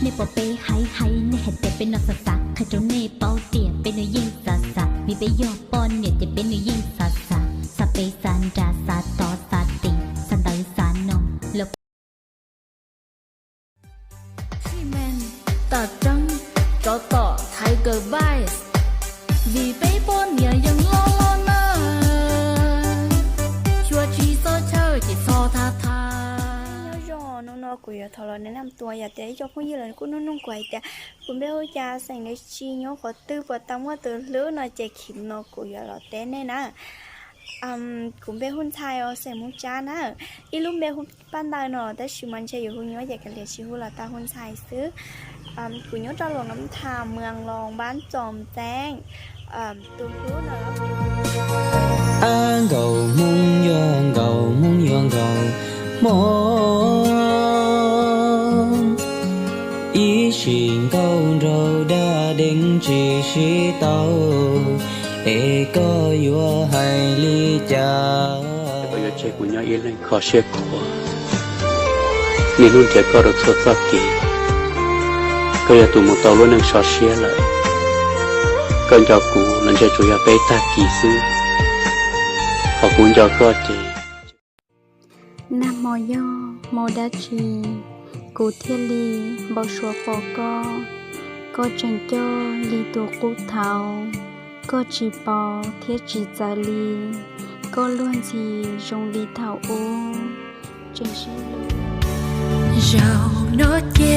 Nej pom peb hais hais, nej hais tias peb no xav xav, qhia rau nej paub tias peb no yeej xav xav, vim peb yog poj niam ces peb no yeej xav xav, xav pem xav nram xav tod xav tim, xav ntawd xav no los. Xi Mem, Tam Reeb, Tsov Tom, Tiger Vice, vim peb poj niam yeej loj loj na, xyuas tsis txog chaw ces txhob thab thab. Nyob zoo, hnub no kuv yuav thov los neb nam tua yam tias ib co phooj ywg lawv kuj nug nug kuv hais tias kuv npe hu cas, xeem dab tsi, nyob qhov twg, puas tau muaj tus hlub no ces khi no kuv yuav los teb nej na. Kuv npe hu Ntxhais os, xeem Hmoob Tsab na. Ib lub npe hu Paj Ntawd no tab sis mas ntshe yuav hu nyuaj ces kav liam tsis hu los tau, hu Ntxhais xwb. Kuv nyob rau Luam Nab Tham, Muas Loos, Npab Txoos Txeeb, tus hlub no. Ab nkaus Hmoob yuav nkaus, Hmoob yuav nkaus Hmoob, ib sim nkaus nraug dab deev tsis sib tau, es koj yuav hais li cas? Koj yuav tseg kuv nyob ib leeg kho siab khuav, niaj hnub nrhiav koj rau txhua txoj kev. Koj yog tus mus tau lub neej so siab lawm. Koj nco kuv los ntshe tsuas yog peb tag kis xwb, ho kuv nco koj ces. Nag hmo yog hmo dab tsi kuv thiaj li npau suav pom koj? Koj tseem coj li tus qub thaud, koj tsis pom thiab tsis txawv li, koj luag ntxhi zoo li thaum ub, tseem sib hlub. Zaum no ces